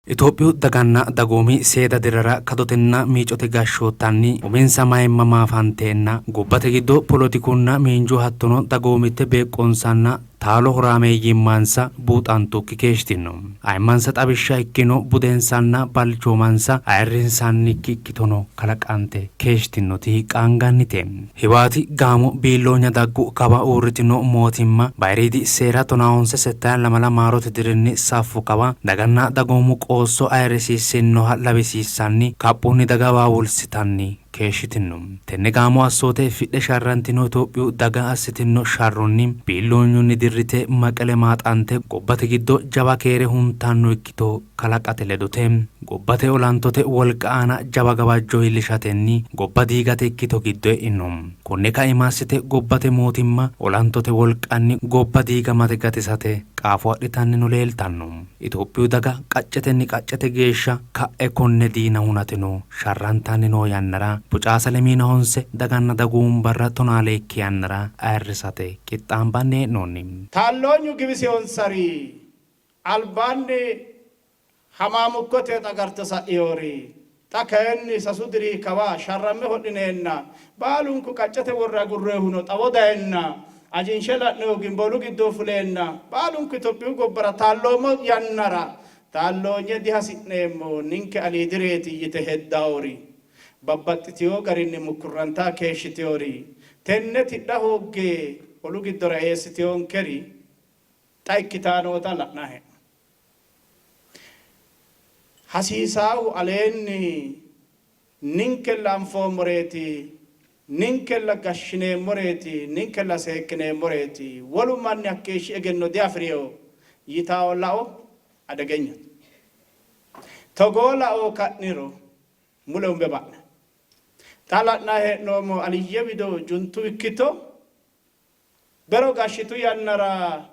Itophiyu daganna dagoomi seeda dirrara kadotenna miicote gashshoottanni uminsa mayimma maafanteenna gobbate giddo polotikunna miinju hattono dagoomitte beeqqonsanna taalo horaameeyyimmansa buuxantukki keeshshitino. Ayimmansa xawishsha ikkino budensanna balchoomansa ayirrinsannikki ikkitono kalaqante keeshshtinnoti qaangannite. Hiwaati gaamo biilloonya daggu kawa uurritino mootimma bayiriidi seera tonaaonse settaa lamala maarote dirinni saffu kawa daganna dagoomu qoosso ayirrisiissinnoha lawisiissanni kaphunni daga waawulsitanni keeshshitino. Tenne gaamo assoote effidhe sharrantino Itophiyu daga assitinno sharronni biilloonyunni dirrite Maqele maaxante gobbate giddo jawa keere huntanno ikkito kalaqate ledote gobbate olantote wolqa aana jawa gawajjo iillishatenni gobba diigate ikkito giddo e'ino. Konne kaima assite gobbate mootimma olantote wolqanni gobba diigamate gatisate qaafo adhitannino leeltanno. Itophiyu daga qaccetenni qaccete geeshsha ka'e konne diina hunateno sharrantanni noo yannara Bocaasa lemiina honse daganna dagoomu barra tonaaleyikki yannara ayirrisate qixxaambanni hee'noonni. Taalloonyu giwisewonsari albaanni hamaamukkote xagarte sa'inori xa kayinni sasu diri kawa sharramme hodhineenna baalunku qaccete worre agurroyihuno xawo dayenna ajinshe la'noyihu gimboolu giddo fuleenna baalunku Itophiyu gobbara taalloommo yannara taalloonye dihasi'neemmo ninke aliidireeti yite heddawori babbaxxitino garinni mukkurranta keeshshitinori tenne tidha hoogge olu giddora eessitinonkeri xa ikkitanni noota la'nanni hee'noommo. Hasiisaahu aleenni ninkella anfoommoreeti, ninkella gashshineemmoreeti, ninkella seekkineemmoreeti, wolu manni hakkeeshshi egenno diafi'rino yitanno lao adegenyate. Togoo lao ka'niro mule umbe ba'nanni. Xa la'nanni hee'noommo aliyye wido juntu ikkito Bero gashshitu yannara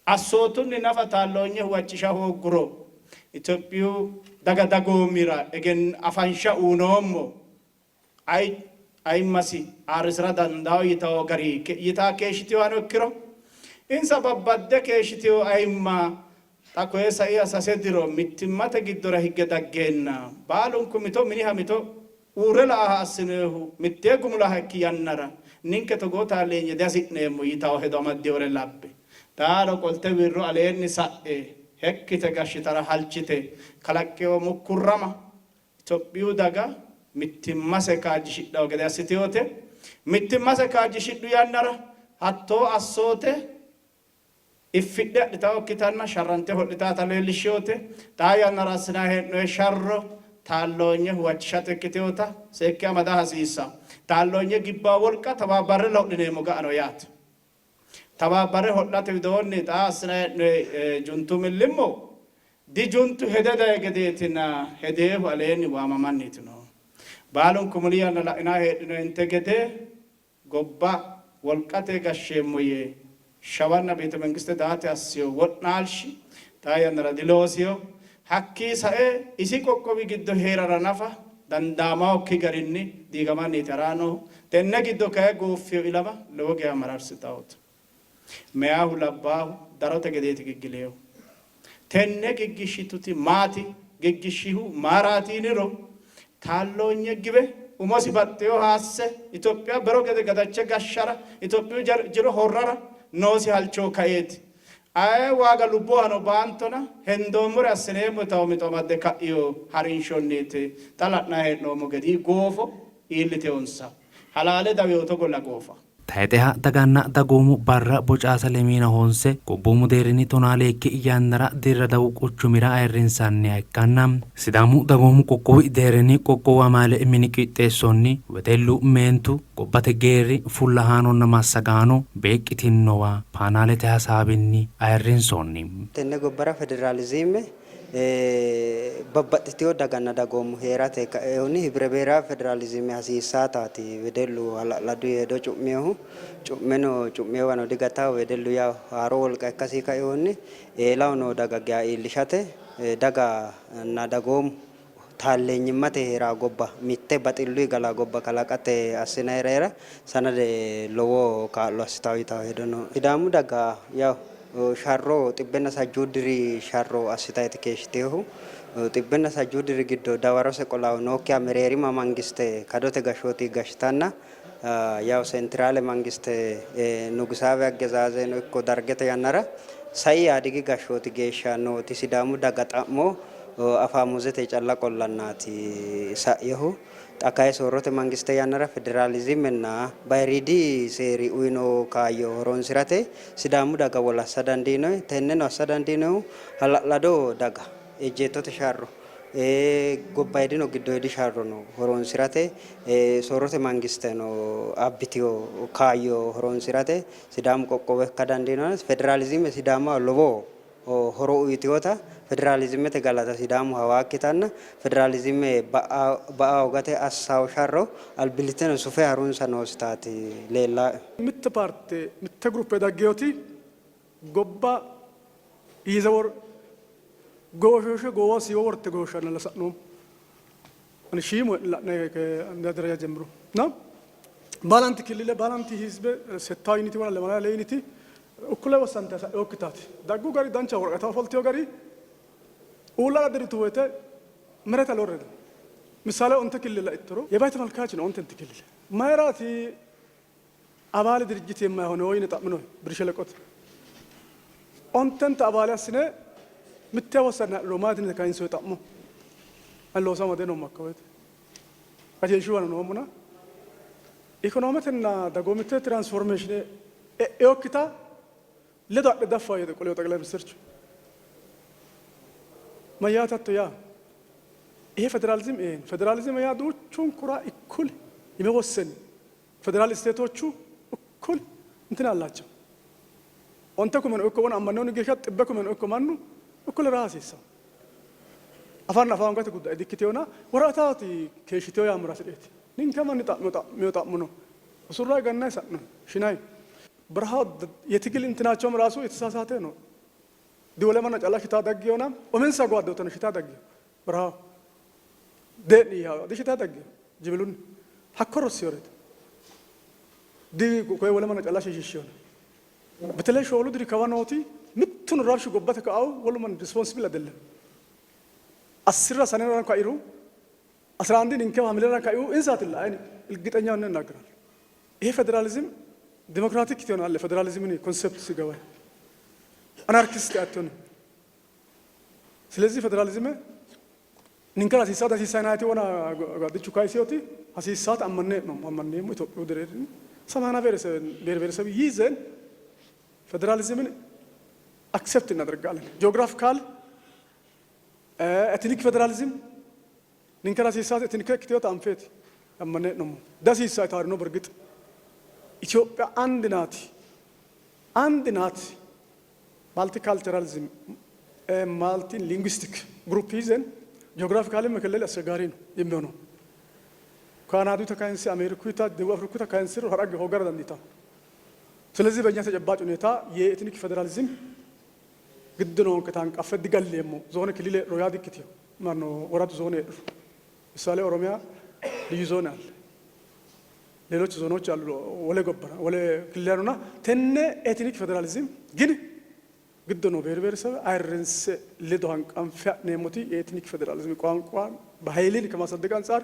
assootunni nafa taalloonye huwachisha hoogguro Itophiyu daga dagoomira afansha uynoommo, ayimmasi ayirrisira dandaanno yitanno gari yitaa keeshshitinohano ikkiro insa babbadde keeshshitino ayimma xa koye saiha sase diro mittimmate giddora higge daggeenna baalunku mito miniha mito uurre la''aha assinohu mittee gumulaha ikki yannara ninke togoo taalleenye dihasi'neemmo yitanno hedo amaddinore labbe xaano qolte wirro aleenni sa'e hekkite gashshitara halchite kalaqqino mukkurrama Itophiyu daga mittimmase kaajjishidhanno gede assitinote. Mittimmase kaajjishidhu yannara hattoo assoote iffidhe adhitannokkitanna sharrante ho'litannota leellishshinote. Xaa yannara assinanni hee'noonni sharro taalloonye huwachishate ikkitinota seekke amada hasiissanno. Taalloonye gibbanno wolqa tabaabbarrella hodhineemmo ga'ano yaate. Tabaabbarre hodhate widoonni xaa assinanni hee'noonni juntu millimmo dijuntu hede dayi gedeetina hedeehu aleenni waamamanniiti noohu. Baalunku muli yanna la'inanni heedhinoyinte gede Gobba wolqate gashsheemmo yee Shawanna Beetemengiste daate assino wo'naalshi xaa yannara diloosino. Hakkii sae isi qoqqowi giddo hee'rara nafa dandaamannokki garinni diigamanniiti ha'ranni noohu. Tenne giddo kayi gooffino ilama lowo geya mararsitannote. Meyaahu labbaahu darote gedeeti giggilinohu. Tenne giggishshituti maati? Giggishshihu maaraati yiniro, taalloonye giwe umosi baxxinoha asse Itophiya bero gede gadache gashshara, Itophiyu jiro horrara noosi halcho kaeeti. Aye waaga lubbohano baantona hendoommore assineemmo yitanno mixo amadde ka'ino harinshonniiti xa la'nanni hee'noommo gedii goofo iillitinonsa. Halaale dawino togolla goofa. Tayxeha daganna dagoomu barra Bocaasa lemiina honse gobboomu deerrinni tonaaleekki yannara Dirradawu quchumira ayirrinsanniha ikkanna, Sidaamu dagoomu qoqqowi deerrinni qoqqowu amaale mini qixxeessonni wedellu, meentu, gobbate geerri, fullahaanonna massagaano beeqqitinnowa paanaalete hasaawinni ayirrinsoonni. Tenne gobbara federaaliziime Babbaxxitino daganna dagoomu hee'rate kainohunni Hibire Biheeraawe Federaalizime hasiissaataati wedellu hala'ladu hedo cu'minohu. Cu'meno cu'minowano digatanno. Wedellu yaa haaro wolqa ikkasi kainohunni eelaho noo daga geya iillishate daganna dagoomu taalleenyimmate hee'ranno gobba mitte baxilluyi gala gobba kalaqate assinayirera sanade lowo kaa'lo assitanno yitanno hedo nooe. Sidaamu daga yawo sharro xibbenna sajjuu diri sharro assitayti keeshshitinohu. Xibbenna sajjuu diri giddo dawarose qolaho nookkiha mereerima mangiste kadote gashshooti gashshitanna yawo sentiraale mangiste nugusaawe aggezaazeno ikko dargete yannara sai Yaadigi gashshooti geeshsha nooti Sidaamu daga xa'mo afaamuzete calla qollannaati sa'inohu. Xa kayi soorrote mangiste yannara federaalizimenna bayiriidi seeri uyino kaayyo horonsi'rate Sidaamu daga wolassa dandiinoyi. Tenneno assa dandiinoyihu hala'lado daga ejjeettote sharro, gobbayidino giddoyidi sharrono horonsi'rate soorrote mangisteno abbitino kaayyo horonsi'rate Sidaamu qoqqowo ikka dandiino. Federaalizime Sidaamaho lowo horo uyitinota federaalizimete galata Sidaamu hawaakkitanna federaalizime ba''a hoogate assanno sharro albillitteno sufe harunsa noositaati leellannoe. Mitte paarte mitte groupe dagginoti gobba yize gooshooshe goowaho siiwo worte gooshshanna sa'noommo. Ani shiimu la'ne ደረጃ ጀምሮ እና ባላንቲ ክልለ ባላንቲ ህዝብ settaw yiniti wona lemala lee yiniti ukkule wossante sa'inokkitaati. Daggu gari dancha woraqata ofoltino gari uullara dirritu woyte መሬት አልወረደም። ምሳሌ ኦንተ ክልል ittoro የበላይ ተመልካች ነው። ኦንተንቲ ክልል mayraati አባል ድርጅት የማይሆነው yine xa'mino ብር ሸለቆት ontenta abaale assine mitte wossanna maati yine kayinsoyi xa'mo ani looso amade noommo hakka woyte qajeelshuwano noommona ikonometenna dagoomitte transformation e'inokkita ledo adhe daffa yee qolino ጠቅላይ ሚኒስትርቹ mayyaate hatto yaa ይሄ ፌዴራሊዝም ይሄ ፌዴራሊዝም ያ duuchunkura እኩል የመወሰን ፌዴራል state ኦቹ እኩል እንትን አላቸው። onte kumeno ikko wona ammannoonni geeshsha xibbe kumeno ikko mannu እኩል raa hasiissawo afanna afaa hongate guddaye dikkiteyoona woraqataati keeshshiteyo yaammora hasidheeti. Ninke manni xa'miyo xa'mo no usurray gannay sa'no shinay በረሃ የትግል እንትናቸውም ራሱ የተሳሳተ ነው። ዲወለማና ጫላ ሽታ daggiyona omensa gwaddotana shita daggiyo በረሃ dee'ni yaa dishita daggiyo jibilunni hakko rossiyoreeti di koye wolemana calla shiishishiyona በተለይ shoolu diri kawa nooti mittuno rabshu gobbate ka'awu wolu manni responsible አይደለም። አስራ ሰኔራ kairu 11 ninke ሐምሌራ kaiu insaatilla አይን እርግጠኛ ሆነን እናገራለን። ይሄ ፌዴራሊዝም ዲሞክራቲክ ትሆናለህ። ፌዴራሊዝምን concept ሲገባ anarchist አትሆንም። ስለዚህ ፌዴራሊዝም ninkera hasiissaata hasiissaanaati wona gaddichu kayisiyoti hasiissaata ammanne ammanneemmo Itophiyu dereerinni ሰማንያ ብሔር ብሔረሰብ ይዘን ፌዴራሊዝምን accept እናደርጋለን። geographical ethnic federalism ninkera hasiissaata ethnic ikkiteyoota anfeeti ammannee'nommo dihasiissa yitaari ነው። በእርግጥ ኢትዮጵያ አንድ ናት፣ አንድ ናት። multiculturalism multi linguistic group ይዘን geographically መከለል አስቸጋሪ ነው የሚሆነው። ካናዱ ተካይንሲ አሜሪኩታ ደቡብ አፍሪኩታ ካይንሲ ሀራግ ሆገር dandiita። ስለዚህ በእኛ ተጨባጭ ሁኔታ የ ethnic ፌዴራሊዝም ግድ ነው ከታንቀፈ digalleemmo ዞን ክልል ሮያ dikkitiyo ማነው ወረዱ ዞን ምሳሌ ኦሮሚያ ልዩ ዞን አለ፣ ሌሎች ዞኖች አሉ። ወለ ጎበራ ወለ ክልል ያሉና tenne ethnic ፌዴራሊዝም ግን ግድ ነው ብሔር ብሔረሰብ ayirrinse ledo hanqanfe ha'neemmoti የ ethnic ፌዴራሊዝም ቋንቋ በኃይልን ከማሳደግ አንጻር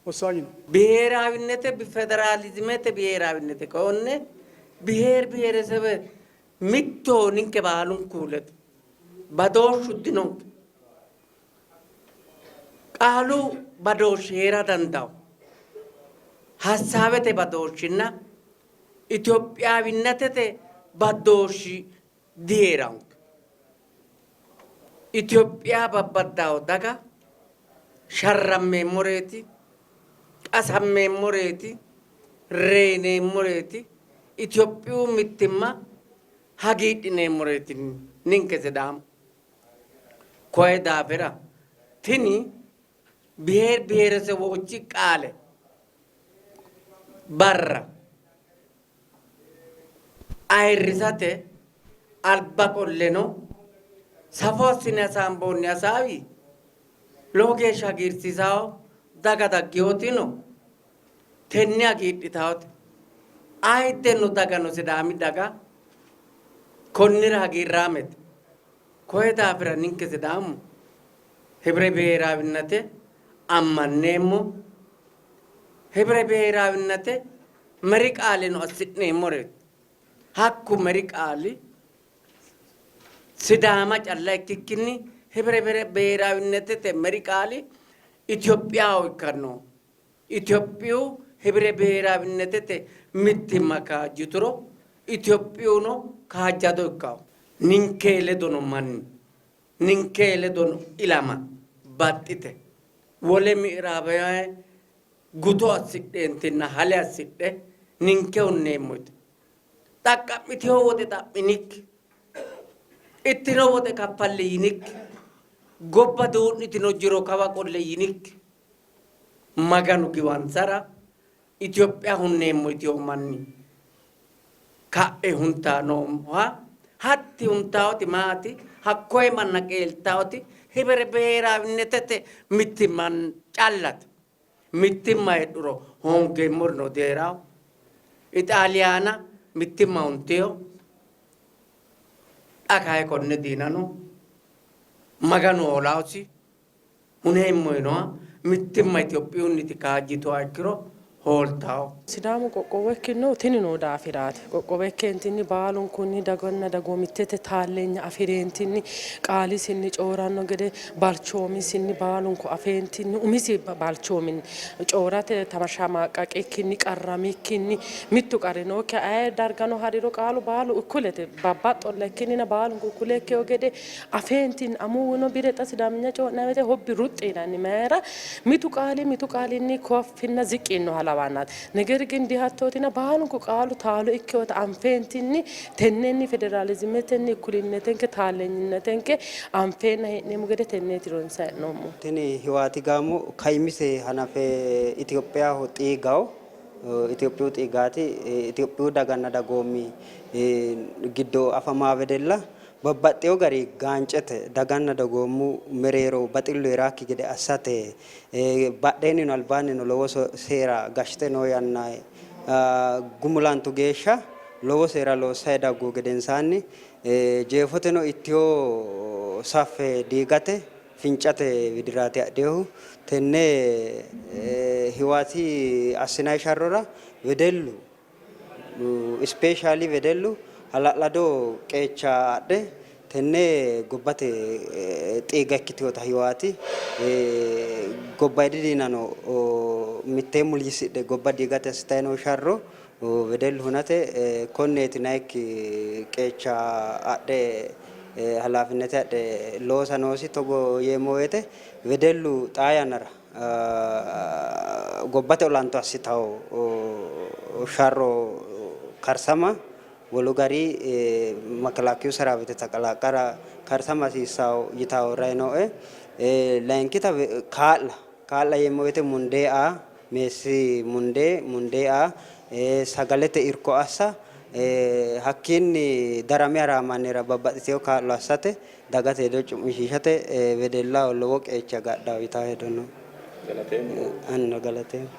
ወሳኝ ነው። ብሔራዊነት ፌዴራሊዝመte ብሔራዊነት ከሆነ ብሔር ብሔረሰብ mitto ninke baalunku ledo badooshshu dinonke qaalu badooshshi heera dandawo ሀሳበተ badooshshinna ኢትዮጵያዊነትete badooshshi diheerawonke ኢትዮጵያ babbaddawo daga sharrammeemmoreeti qasammeemmoreeti reyneemmoreeti Itophiyu mittimma hagiidhineemmoreeti ninke Sidaamu. Koye daafira tini ብሔር ብሔረሰቦች ቃለ barra ayirrisate alba qolleno safo assine hasaamboonni hasaawi lowo geeshsha hagiirsiisawo. Daga daggewotino tenne hagiidhitawote. Ayiddeno dagano Sidaami daga konnira hagiirraamete. Koye daafira ninke Sidaamu ህብረ ብሔራዊነቴ ammanneemmo ህብረ ብሔራዊነቴ መሪ qaaleno assi'neemmoreeti. Hakku meri qaali Sidaama calla ikkikkinni ህብረ ብሔራዊነቴ መሪ qaali Itophiyaho ikkanno. Itophiyu ህብረ ብሔራዊነቴ mittimma kaajjituro Itophiyuno kaajjado ikkawo. Ninke ledono manni ninke ledono ilama baxxite wole mi'raabaye guto assidheentinna hale assidhe ninke hunneemmo yite xaqqa'miteho woxe xa'minikki ittino woxe kaffalle yinikki gobba duu'nitino jiro kawa qolle yinikki Maganu giwansara Itophiya hunneemmo yiteho manni ka'e huntaa nooha hatti huntaawoti maati? Hakkoye manna qeeltaawoti ህብረ ብሔራዊነቴ mittimma callate. Mittimma heedhuro hoongeemmorino diheerawo. Ixaaliyaana mittimma hunteyo xa kayi konne diinano Maganu hoolaosi huneemmo yinoha mittimma Itophiyunniti kaajjituha ikkiro hooltawo. Sidaamu qoqqowo ikkinohu tini noo daafiraati. Qoqqowo ikkeentinni baalunkunni daganna dagoomittete taalleenya afi'reentinni qaalisinni coyi'ranno gede balchoomisinni baalunku afeentinni umisi balchoominni coyi'rate tamashamaqqaqikkinni qarramikkinni mittu qarri nookkiha aye dargano hariro qaalu baalu ukkulete babbaxxolla ikkinnina baalunku ukkule ikkeyo gede afeentinni amuwuno bire xa Sidaaminya coyi'nanni woyte hobbi ruxxi yinanni mayira mitu qaali mitu qaalinni koffinna ziqqi yinoha lawannaati. ነገር ግን dihattootina baalunku qaalu taalo ikkewota anfeentinni tennenni federaalizimetenni እኩልነtenke taallenyinnetenke anfeenna hee'neemmo gede tenneeti ronsayi hee'noommo. Tini Hiwaati gaamo kaimise hanafe Itophiyaho xiigaho, Itophiyu xiigaati. Itophiyu daganna dagoomi giddo afamaa wedella babbaxxeewo gari gaancete daganna dagoomu mereero baxillu hee'raakki gede assate badheennino albaannino lowo seera gashshite noo yanna gumulantu geeshsha lowo seera loossanni daggu gedensaanni jeefoteno ittiyo saffe diigate fincate widiraati adhinohu. Tenne Hiwaati assinanni sharrora wedellu ispeeshaali wedellu hala'lado qeecha adhe tenne gobbate xiiga ikkitinota Hiwaati gobbayidi diinano mittee mullisidhe gobba diigate assitanni noo sharro wedellu hunate konneeti yinannikki qeecha adhe halaafinnete adhe loosa noosi. Togo yeemmo woyte wedellu xaa yannara gobbate olanto assitawo sharro karsama wolu gari makalaakiyu seraawite taqalaqqara karsama hasiissawo yitawo rayi nooe. Layinkita kaa'la kaa'la yeemmo woyte mundee aa meessi mundee mundee aa sagalete irko assa hakkiinni darame haraa mannira babbaxxiteyo kaa'lo assate dagate hedo cu'mishiishate wedellaho lowo qeecha agadhawo yitawo hedo no. Anino galateemmo.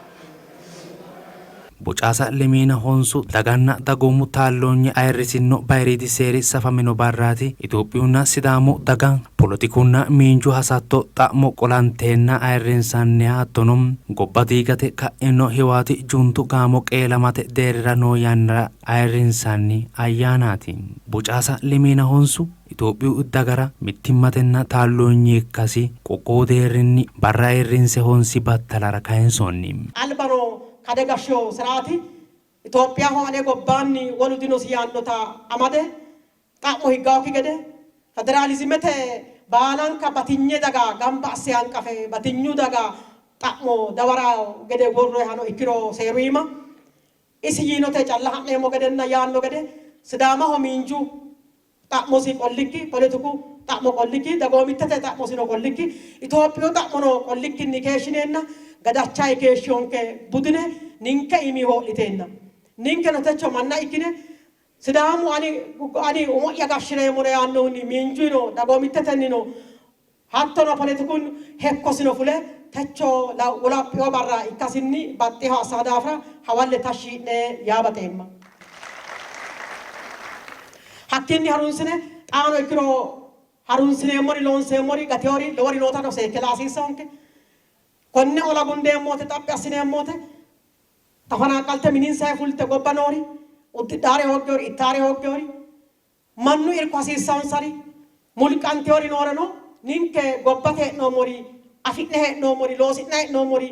Bocaasa lemiina honsu daganna dagoomu taalloonye ayirrisinno bayiriidi seeri safamino barraati. Itophiyunna Sidaamu daga polotikunna miinju hasatto xa'mo qolanteenna ayirrinsanniha hattono gobba diigate ka'ino Hiwaati juntu gaamo qeelamate deerrira noo yannara ayirrinsanni ayyaanaati. Bocaasa lemiina honsu Itophiyu dagara mittimmatenna taalloonye ikkasi qoqqowu deerrinni barra ayirrinse honsi battalara kayinsoonni. Albano kade gashshino siraati Itophiyaho ane gobbaanni wolu dinosi yaannota amade xa'mo higgaokki gede federaalizimete baalanka batinye daga gamba asse hanqafe batinyu daga xa'mo dawara gede worroyihano ikkiro seeru iima isi yiinote calla ha'neemmo gedenna yaanno gede Sidaamaho miinju xa'mosi qollikki poletiku xa'mo qollikki, dagoomittete xa'mosino qollikki, Itophiyu xa'mono qollikkinni keeshshineenna gadachay keeshshiyonke budine ninke iimi hoo'liteenna ninkeno techo manna ikkine Sidaamu ani ani umo'ya gashshireemmona yaannohunni miinjuyino dagoomittetennino hattono poletikun hekkosino fule techo wolaphiwo barra ikkasinni baxxinoha assaa daafira hawalle tashshi yi'ne yaa baxeemma. Hakkiinni harunsine xaano ikkiro harunsineemmori loonseemmori gateori lowori nootano seekke la'a hasiissawonke. Konne ola gundeemmo wote xaphi assineemmo wote tafanaqqalte mininsayi fulte gobba noori, uddidhaare hooggeori, ittaare hooggeori, mannu irko hasiissawonsari, mulqanteori nooreno ninke gobbate hee'noommori, afi'ne hee'noommori, loosi'ne hee'noommori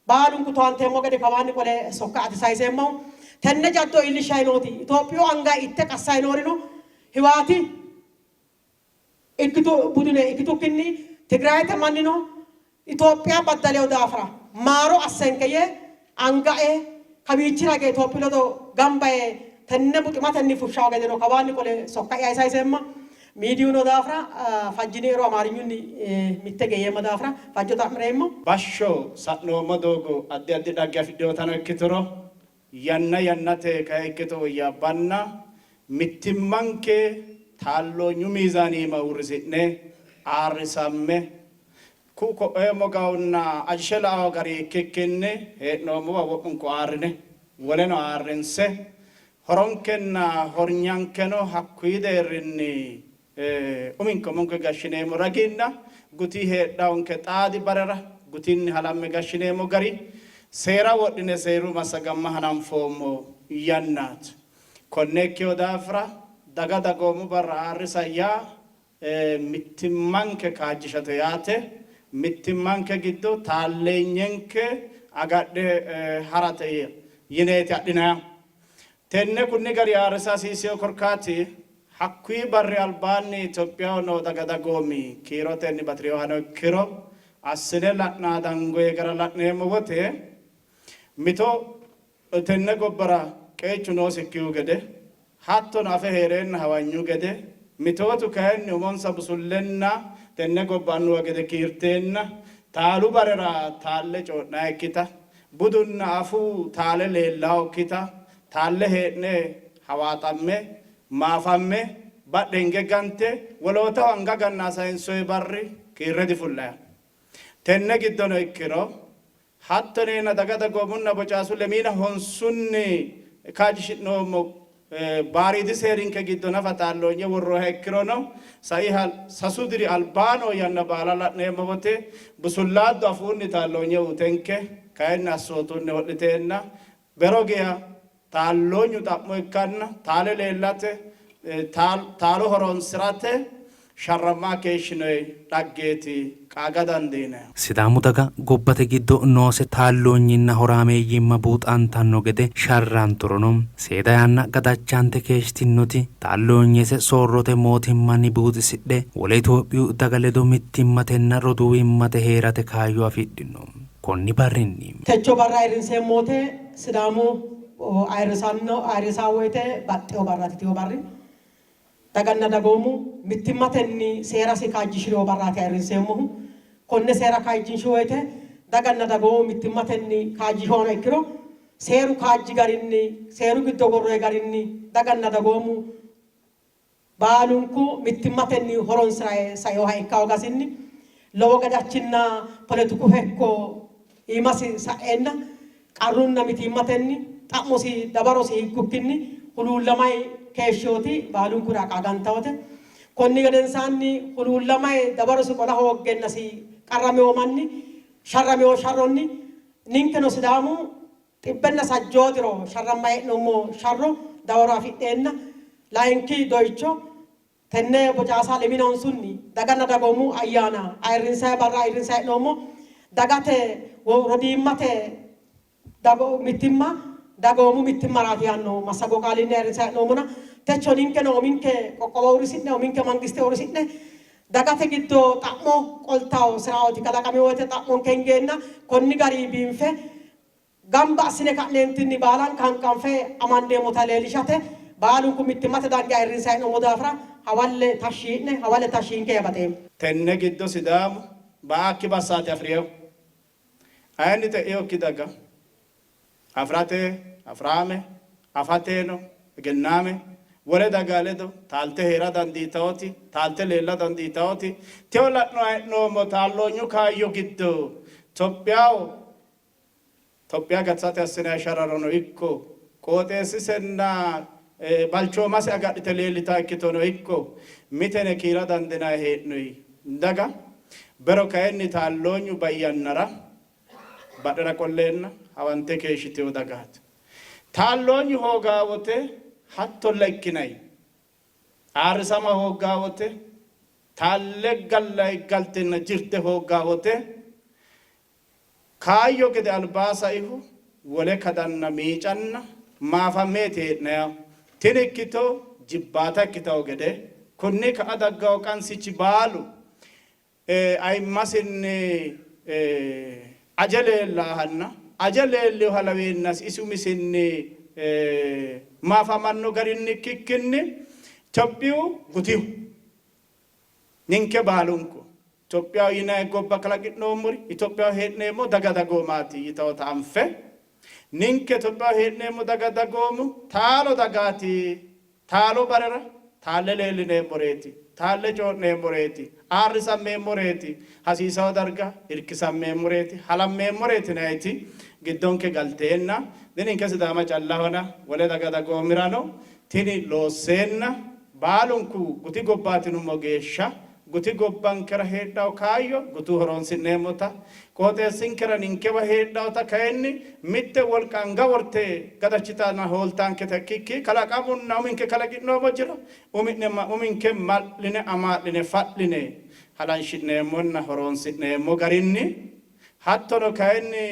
baalunku towaanteemmo gede kawaanni qole sokka ati sayiseemmahu. Tenne jaddo iillishshayi nooti Itophiyu anga itte qassayi noorino Hiwaati ikkitu budune ikkitukkinni Tigrayete mannino Itophiya baddaleyo daafira maaro assenke yee anga ee kawiichira hige Itophiyu ledo gamba yee tenne buximatenni fushshawo gedeno kawaanni qole sokka'ya sayiseemma. Miidiyu noo daafira fajjiniero Amaarinyunni mitte hige yeemma daafira fajjo xa'mireemmo. Bashsho sa'noommo doogo addi addi dhagge afidhinotano ikkituro yanna yannate kay ikkito woyyaabbanna mittimmanke taalloonyu miizaani iima uurrisi'ne aarrisamme ku'u ko'oye mogaunna ajishe la'ao gari ikkikkinni hee'noommowa wo'munku aarrine woleno aarrinse horonkenna hornyankeno hakkuyi deerrinni uminke umonke gashshineemmo raginna guti heedhawonke xaadi barera gutinni halamme gashshineemmo gari seera wodhine seeru massagamma hananfoommo yannaati. Konne ikkino daafira daga dagoomu barra aarrisa yaa mittimmanke kaajjishate yaate. Mittimmanke giddo taalleenyenke agadhe harate yineeti adhinayihu. Tenne kunni gari aarrisa hasiissino korkaati hakkuyi barri albaanni Itophiyaho noo daga dagoomi kiirotenni bati'rinohano ikkiro assine la'naa dangoye gara la'neemmo wote mito tenne gobbara qeechu noosikkihu gede hattono afe hee'reenna hawanyu gede mitootu kayinni umonsa busullenna tenne gobba annuwa gede kiirteenna taalu barera taalle co'nayikkita budunna afuu taale leellawokkita taalle hee'ne hawaaxamme maafamme badhe hinge gante wolootaho anga ganna sayinsoyi barri kiirre difullayiho. Tenne giddono ikkiro hatto yineenna daga dagoomunna bocaasu lemiina honsunni kaajjishi'noommo baariidi seerinke giddo nafa taalloonye worroha ikkirono saiha sasu diri albaa noo yanna baala la'neemmo wote busullaaddu afuunni taalloonye utenke kayinni assootunni ho'liteenna bero geya taalloonyu xa'mo ikkanna taale leellate taalo horonsi'rate sharrammaa keeshshinoyi dhaggeeti qaaga dandiinannihu. Sidaamu daga gobbate giddo noose taalloonyinna horaameeyyimma buuxantanno gede sharranturono seeda yanna gadachante keeshshtinnoti taalloonyese soorrote mootimmanni buuxisidhe wole Itophiyu daga ledo mittimmatenna roduuwimmate hee'rate kaayyo afidhino. Konni barrinni. Techo barra ayirrinseemmo wote Sidaamu ayirrisanno ayirrisanno woyte baxxewo barraati tewo barri. Daganna dagoomu mittimmatenni seerasi kaajjishi'rino barraati ayirrinseemmohu. Konne seera kaajjinshi woyte daganna dagoomu mittimmatenni kaajjishinohano ikkiro seeru kaajji garinni seeru giddo worroonni garinni daganna dagoomu baalunku mittimmatenni horonsira sainoha ikka hoogasinni lowo gadachinna poletiku hekko iimasi sa'eenna qarrunna mitiimmatenni xa'mosi dawarosi higgukkinni huluullamay keeshshinoti baalunkura qaagantawote. Konni gedensaanni huluullamay dawarosi qola hooggennasi qarramino manni sharramino sharronni ninkeno Sidaamu xibbenna sajjoo diro sharramma hee'noommo sharro dawaro afidheenna layinki doycho tenne bocaasa lemina honsunni daganna dagoomu ayyaana ayirrinsayi barra ayirrinsayi hee'noommo. Dagate rodiimmate mittimma dagoomu mittimmaraati yaanno massago qaalinni ayirrinsayi hee'noommona techo ninkeno uminke qoqqowo uurrisi'ne uminke mangiste uurrisi'ne dagate giddo xa'mo qoltawo siraoti kalaqami woyte xa'monke hingeenna konni gari biinfe gamba assine ka'neentinni baalanka hanqanfe amandeemmota leellishate baalunku mittimmate dange ayirrinsayi hee'noommo daafira Hawalle tashshi yii'ne, hawalle tashshi yiinke yaa baxeemmo. Tenne giddo Sidaamu baakki bassaati afi'rinohu. Ayinni xe'inokki daga afi'rate afi'raame, afateno egennaame, wole daga ledo taalte hee'ra dandiitawoti, taalte leella dandiitawoti, teyo la'noha hee'noommo taalloonyu kaayyo giddo Itophiyaho Tophiya gatisate assinanni sharrarono ikko qooxeessisenna balchoomase agadhite leellitanno ikkitono ikko mitene kiira dandinanni hee'noyi daga bero kayinni taalloonyu bai yannara badhera qolleenna hawante keeshshitino dagaati. Taalloonyu hoogaa wote hattolla ikkinanni. Ayirrisama hooggaa wote, taalle gallayi galtenna jirte hooggaa wote, Kaayyo gede albaa saihu wole kadanna miicanna maafammeeti hee'nayihu. Tini ikkito jibbaata ikkitawo gede kunni ka'a daggawo qansichi baalu ayimmasinni aje leellaahanna aje leellinoha laweennasi isi umisinni maafamanno garinni ikkikkinni Itophiyu gutihu Ninke baalunku Itophiyaho yinanni gobba kalaqi'noommori, Itophiyaho hee'neemmo daga dagoomaati yitawota anfe, ninke Itophiyaho hee'neemmo daga dagoomu taalo dagaati, taalo barera taalle leellineemmoreeti, taalle coy'neemmoreeti, ayirrisammeemmoreeti, hasiisawo darga irkisammeemmoreeti, halammeemmoreeti yinanniti giddonke galteenna dininke Sidaama callahona wole daga dagoomirano tini loosseenna Baalunku guti gobbaati yinummo geeshsha guti gobbankera heedhanno kaayyo gutu horoonsi'neemmota, qooxeessinkera ninkewa heedhannota kayinni mitte wolqa anga worte gadachitanna hooltaanketa ikkikki kalaqamunna uminke kalaqi'noommo jiro umi'ne uminke ma'line amaa'line fa'line halanshi'neemmonna horoonsi'neemmo garinni hattono kayinni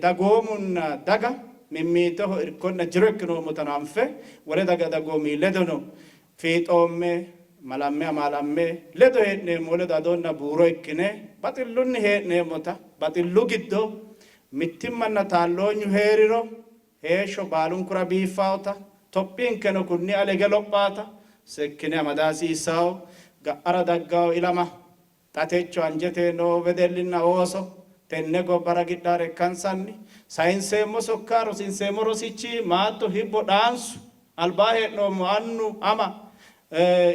dagoomunna daga mimmiitoho irkonna jiro ikkinoommotano anfe wole daga dagoomi ledono fiixoomme, malamme, amaalamme ledo hee'neemmo, ledo adonna buuro ikkine baxillunni hee'neemmota, baxillu giddo mittimmanna taalloonyu hee'riro heeshsho baalunkura biiffaota, Tophiyinkeno kunni ale hige lophaata seekkine amada hasiissawo, ga'ara daggawo ilama Xa techo anjete noo wedellinna ooso tenne gobba ragidhaare ikkansanni sayinseemmo sokka, rosiinseemmo rosichi maatto, hibbo, dhaansu, albaa hee'noommo annu, ama,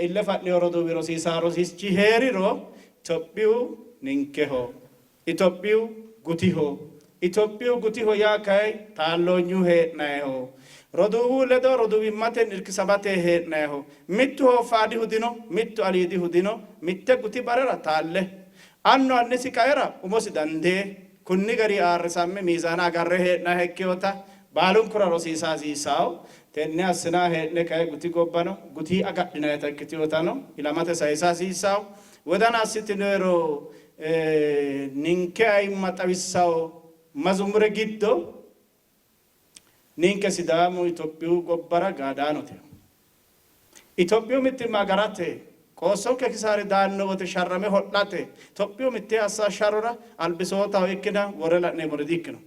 ille fa'nino roduuwi rosiisaa rosichi hee'riro Itophiyu ninkeho. Itophiyu gutiho. Itophiyu gutiho yaa kay taalloonyu hee'nayiho. Roduuwu ledo roduuwimmatenni irkisamate hee'nayiho. Mittu hooffaadihu dino, mittu aliidihu dino, mitte guti barera taalle. Annu annisi qaera umosi dandee, kunni gari aarrisamme miizaana agarre hee'nayiha ikkinota baalunkura rosiisa hasiissawo. Tenne assinaa hee'ne kay guti gobbano guti agadhinayita ikkitinotano ilamate sayisa hasiissawo. Wodana assitinoero ninke ayimma xawissawo mazumure giddo ninke Sidaamu Itophiyu gobbara gaadaanote. Itophiyu mittimma agarate, qoossonke kisaari daanno wote sharrame ho'late, Itophiyu mitte assa sharrora albisootaho ikkina worre la'neemmore di-ikkino.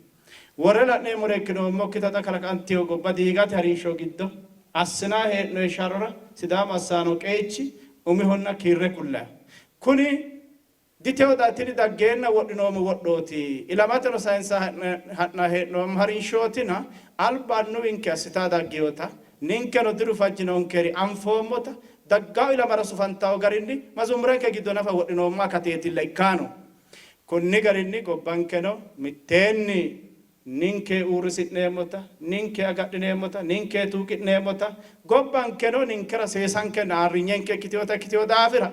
Worre la'neemmore ikkinoommokkita xa kalaqantino gobba diigate harinsho giddo assinanni hee'noonni sharrora Sidaamu assanno qeechi umihonna kiirre kullanniho. Kuni diteoda tini daggeenna wodhinoommo wodhooti, ilamateno sayinsanni ha'nanni hee'noommo harinshootina alba annuwinke assitanni dagginota ninkeno diru fajjinonkeri anfoommota dagganno ilamara sufantanno garinni mazumurenke giddo nafa wodhinoommo akateetilla ikkanno. Konni garinni gobbankeno mitteenni ninke uurrisi'neemmota, ninke agadhineemmota, ninke tuuqi'neemmota, gobbankeno ninkera seesankenna ayirrinyenke ikkitinota ikkitino daafira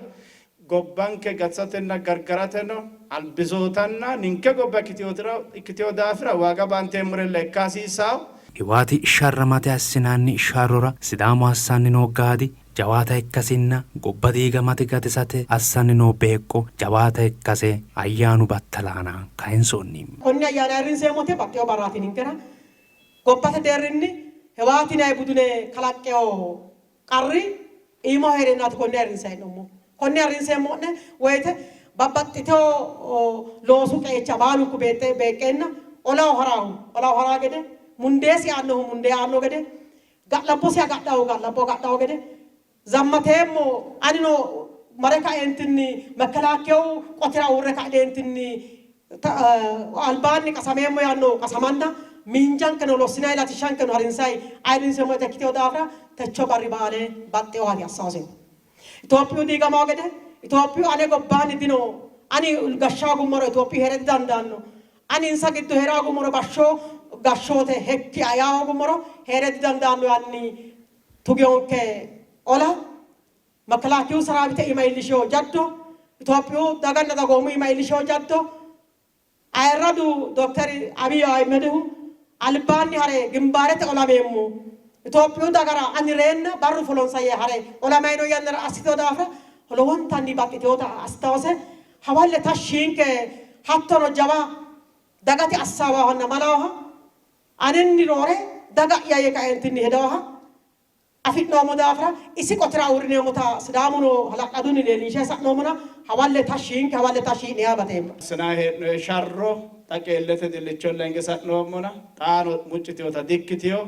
gobbanke gatisatenna gargarateno albisootanna ninke gobba ikkitino daafira waaga baanteemmorella ikka hasiissanno. Hiwaati sharramate assinanni sharrora Sidaamu assanni noo gaadi jawaata ikkasinna gobba diigamate gatisate assanni noo beeqqo jawaata ikkase ayyaanu battala aana kayinsoonni. Konne ayyaana ayirrinseemmote baxxeewo barraati ninkera. Gobbate deerrinni Hewaati yinanni budune kalaqqewo qarri iimaho hee'reennaati konne ayirrinsanni hee'noommohu. Konne ayirrinseemmo'ne woyte babbaxxitewo loosu qeecha baalunku beeqqeenna olaho haraahu olaho haraa gede, mundeesi aannohu mundee aanno gede, Ga'labbosi agadhahu ga'labbo agadhawo gede, Zammateemmo anino mare kaeentinni mekkelaakkeyu qotira uurre kaeentinni albaanni qasameemmo yaanno qasamanna miinjankeno lossinay latishshankeno harinsay ayirrinseemmo ikkitino daafira techo barri baale baxxeewohati assawosino. Itophiyu diigamawo gede Itophiyu ane gobbaanni dino, ani gashsha hoogummoro Itophiyu hee're didandaanno, ani insa giddo hee'ra hoogummoro bashsho gashshoote hekki yaa hoogummoro hee're didandaanno yaanni tugewonke ola makalaakiyu saraawite iima iillishewo jaddo Itophiyu daganna dagoomu iima iillishewo jaddo ayirradu Dokter Abiy Ahimedihu albaanni hare gimbaarete olameemmo Itophiyu dagara ani reenna barru fulonsa yee hare olamayino yannara assitino daafira lowontanni baxxitinota assitawose hawalle tashshi yiinke hattono jawa dagate assaawahanna malawoha anenni roore daga'ya yee kaeentinni hedawaha afi'noommo daafira isi qotira uurrineemmota Sidaamuno hala'ladunni leellinshe sa'noommona hawalle tashshi yiinke, hawalle tashshi yi'ne yaa baxeemmo. Assinanni hee'noonni sharro xa qeellete xillicholla hinge sa'noommona xaano muccitinota dikkitino.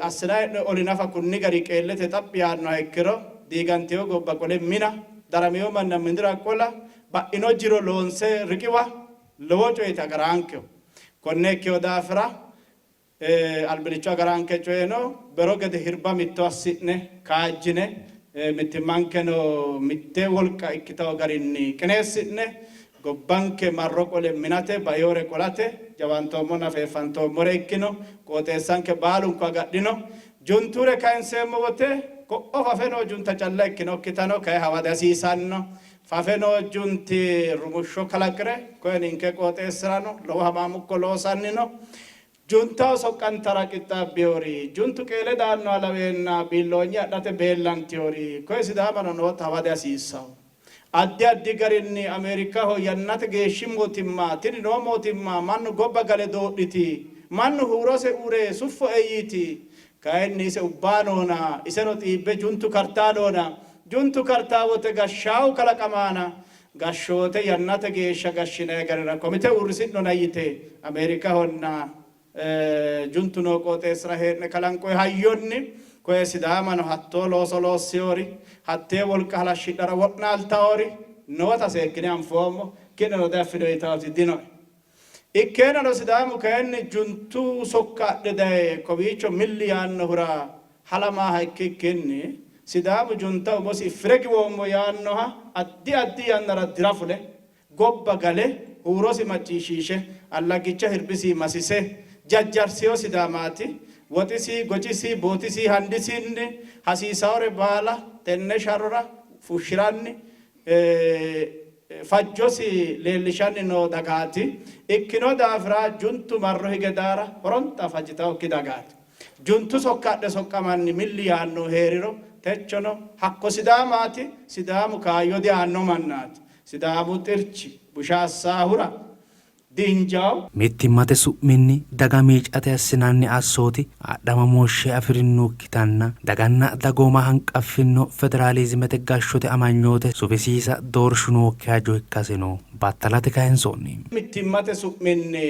Assinanni hee'noonni oli nafa kunni gari qeellete xaphi yaannoha ikkiro diigantino gobba qole mina, daramino manna minira qola, ba'ino jiro loonse riqiwa lowo coyeti agaraankeho. Konne ikkino daafira albilicho agaraanke coyeno bero gede hirba mitto assi'ne kaajjine mittimmankeno mitte wolqa ikkitawo garinni qineessi'ne gobbanke marro qole minate bainore qolate jawaantoommonna feeffantoommore ikkino qooxeessanke baalunku agadhino junture kayinseemmo wote ko'o fafe noo junta calla ikkinokkitano kay hawa dihasiisanno. Fafe noo junti rumushsho kalaqire koye ninke qooxeessirano lowo hamaamukko loosanni no. Juntaho soqqantara qixxaabbinori, juntu qeele daannoha laweenna biilloonye adhate beellantinori koye Sidaamano noota hawa dihasiissanno. Addi addi garinni Ameerikaho yannate geeshshi mootimma tini noo mootimma mannu gobba gale doodhiti, mannu huurose uure suffoe yiiti, kayinni ise ubbaa noona, iseno xiibbe juntu kartaa noona, juntu kartaa wote gashshaahu kalaqamaana gashshoote yannate geeshsha gashshinanni garira komite uurrisi'nona yite Ameerikahonna juntu noo qooxeessira hee'ne kalanqoyi hayyonni koye Sidaamano hattoo looso loossiyori hattee wolqa halashshidhara wo'naaltaori noota seekkine anfoommo. Ki'neno diaffinoyitaati dinoe. Ikkeennano Sidaamu kayinni juntu sokka adhe daye kowiicho milli yaannohura halamaaha ikkikkinni Sidaamu junta umosi effire giwoommo yaannoha addi addi yannara dira fule gobba gale huurosi macciishshiishe allaggicha hirbisi masise jajjarsiyo Sidaamaati. Woxisi, gocisi, bootisi, handisinni hasiisaore baala tenne sharrora fushshiranni fajjosi leellishanni noo dagaati. Ikkino daafira juntu marro hige daara horonta fajjitannokki dagaati. Juntu sokka adhe soqqamanni milli yaannohu hee'riro techono hakko Sidaamaati. Sidaamu kaayyo diaanno mannaati. Sidaamu xirchi busha assaahura diinjawo. Mittimmate su'minni daga miicate assinanni assooti adhamamooshshe afi'rinokkitanna daganna dagooma hanqaffinno federaaliizimete gashshote amanyoote sufisiisa doorshu nookki hajo ikkaseno battalate kayinsoonni. Mittimmate su'minni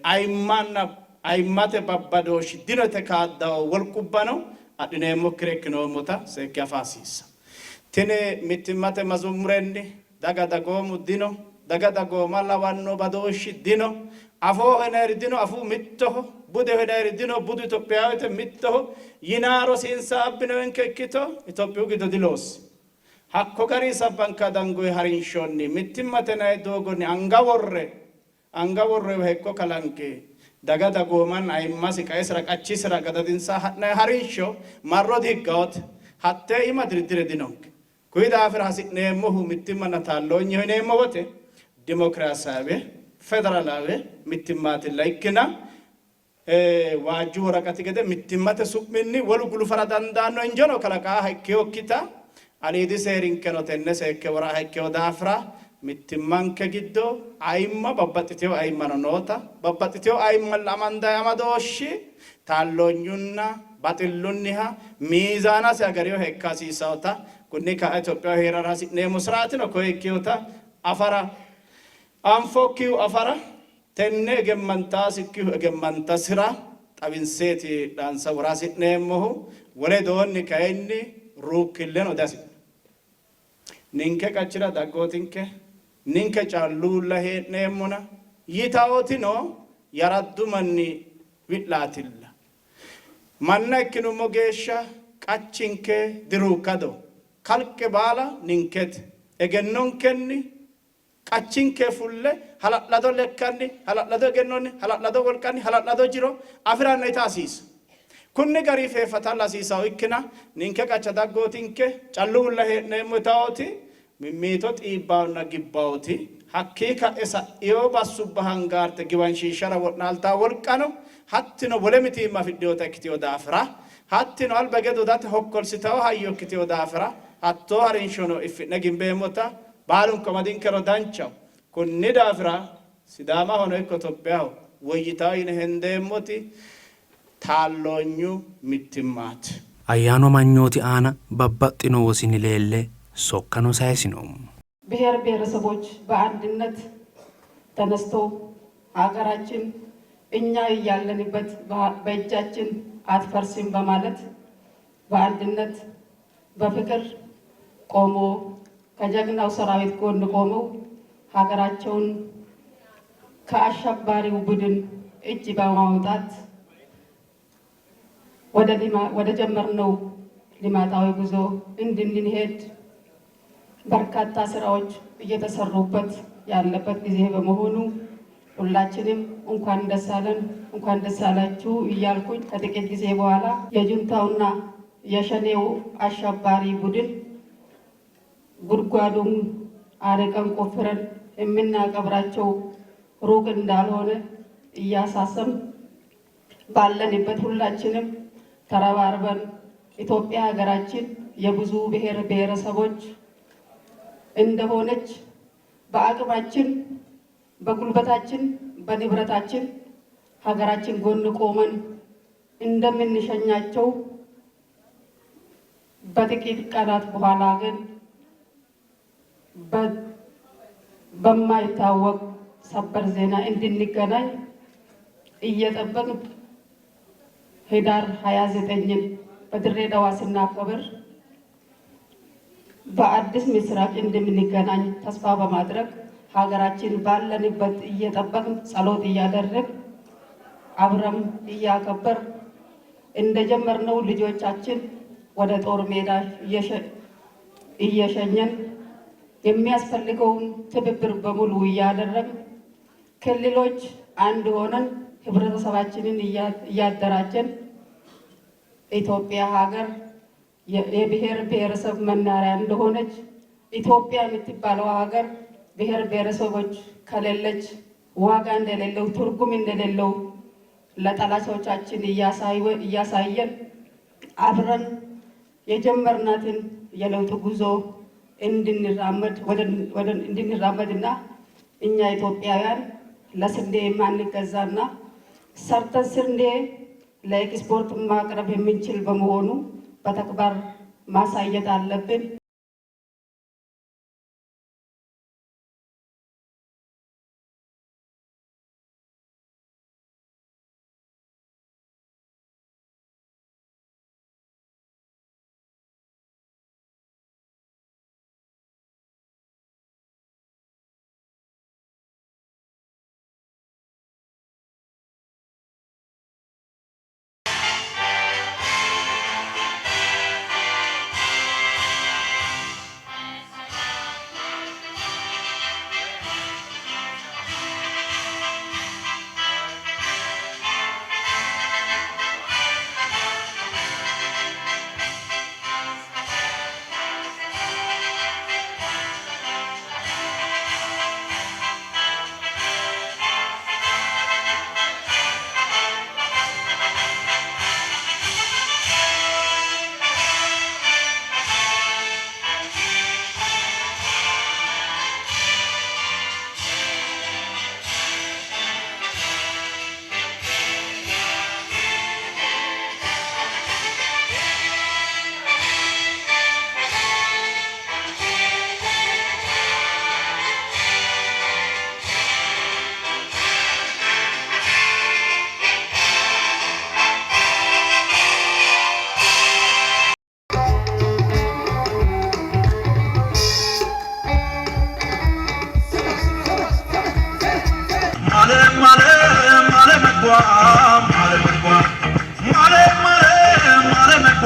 ayimmanna ayimmate babbadooshshi dino yite kaaddawo wolqubbano adhineemmokkire ikkinoommota seekke afa hasiissanno. Tini mittimmate mazumurenni daga dagoomu dino, daga dagooma lawanno badooshshi dino, afooho yinayiri dino, afuu mittoho, budeho yinayiri dino, budu Itophiyaawete mittoho yinaa rosiinsa abbinoenke ikkito Itophiyu giddo diloossi. Hakko gari sabbanka dangoyi harinshonni mittimmate nayi doogonni anga worre anga worroyiwa hekko kalanqe daga dagoomanna ayimmasi qaesira qachisira gadadinsa ha'nayi harinsho marro dihiggawote. Hattee iima diriddire dinonke. Kuyi daafira hasi'neemmohu mittimmanna taalloonyeho yineemmo wote dimokiraasaawe, federalaawe mittimmaatilla ikkina waajju woraqati gede mittimmate su'minni wolu gulufara dandaanno injono kalaqaaha ikkinokkita aliidi seerinkeno tenne seekke woraaha ikkino daafira mittimmanke giddo ayimma babbaxxitino ayimmano noota babbaxxitino ayimmalla amandayi amadooshshi taalloonyunna baxillunniha miizaanasi agarinoha ikka hasiissannota kunni ka'a Itophiyaho hee'rara hasi'neemmo siraatino koye ikkinota afara anfokkihu afara tenne egemmantasikkihu egemmantasira xawinseeti dhaansa wora hasi'neemmohu. Wole doonni kayinni ruukkilleno dihasi'neemmo. Ninke qachira daggootinke, ninke calluulla hee'neemmona yitaotino yaraddu manni wi'laatilla. Manna ikkinummo geeshsha qachinke diruukkado, kalqe baala ninkete. Egennonkenni qachinke fulle hala'lado lekkanni, hala'lado egennonni, hala'lado wolqanni, hala'lado jiro afi'ranna ita hasiisa. Kunni gari feeffatalla hasiisawo ikkina ninke qacha daggootinke calluwulla hee'neemmo yitaoti mimmiito xiibbaonna gibbaoti hakkii ka'e sa'ino bassubba hangaarte giwanshiishshara wo'naaltaa wolqano hattino wole mitiimma afidhinota ikkitino daafira hattino alba hige dodate hokkolsitawo hayyo ikkitino daafira hattoo harinshono iffi'ne gimbeemmota baalunku amadinkero danchaho. Kunni daafira Sidaamahono ikko Itophiyaho woyyitawo yine hendeemmoti taalloonyu mittimmaati. Ayyaanu amanyooti aana babbaxxino wosini leelle sokkano sayisino. ብሔር ብሔረሰቦች በአንድነት ተነስተው ሀገራችን እኛ እያለንበት በእጃችን አትፈርስም በማለት በአንድነት በፍቅር ቆሞ ከጀግናው ሰራዊት ጎን ቆመው ሀገራቸውን ከአሸባሪው ቡድን እጅ በማውጣት ወደ ጀመርነው ልማታዊ ጉዞ እንድንሄድ በርካታ ስራዎች እየተሰሩበት ያለበት ጊዜ በመሆኑ ሁላችንም እንኳን ደስ አለን እንኳን ደስ አላችሁ እያልኩኝ ከጥቂት ጊዜ በኋላ የጁንታውና የሸኔው አሸባሪ ቡድን ጉድጓዱን አርቀን ቆፍረን የምናቀብራቸው ሩቅ እንዳልሆነ እያሳሰብ ባለንበት ሁላችንም ተረባርበን ኢትዮጵያ ሀገራችን የብዙ ብሔር ብሔረሰቦች እንደሆነች በአቅማችን፣ በጉልበታችን፣ በንብረታችን ሀገራችን ጎን ቆመን እንደምንሸኛቸው በጥቂት ቀናት በኋላ ግን በማይታወቅ ሰበር ዜና እንድንገናኝ እየጠበቅን ህዳር 29ን በድሬዳዋ ስናከብር በአዲስ ምስራቅ እንደምንገናኝ ተስፋ በማድረግ ሀገራችን ባለንበት እየጠበቅን ጸሎት እያደረግ አብረም እያከበር እንደጀመርነው ልጆቻችን ወደ ጦር ሜዳ እየሸኘን የሚያስፈልገውን ትብብር በሙሉ እያደረግን ክልሎች አንድ ሆነን ህብረተሰባችንን እያደራጀን ኢትዮጵያ ሀገር የብሔር ብሔረሰብ መናሪያ እንደሆነች ኢትዮጵያ የምትባለው ሀገር ብሔር ብሔረሰቦች ከሌለች ዋጋ እንደሌለው ትርጉም እንደሌለው ለጠላቶቻችን እያሳየን አብረን የጀመርናትን የለውጥ ጉዞ እንድንራመድና እኛ ኢትዮጵያውያን ለስንዴ የማንገዛና ሰርተን ስንዴ ለኤክስፖርት ማቅረብ የምንችል በመሆኑ በተግባር ማሳየት አለብን። ምግቧ ማለ ምግቧ ማለ ማለ ማለ ምግቧ።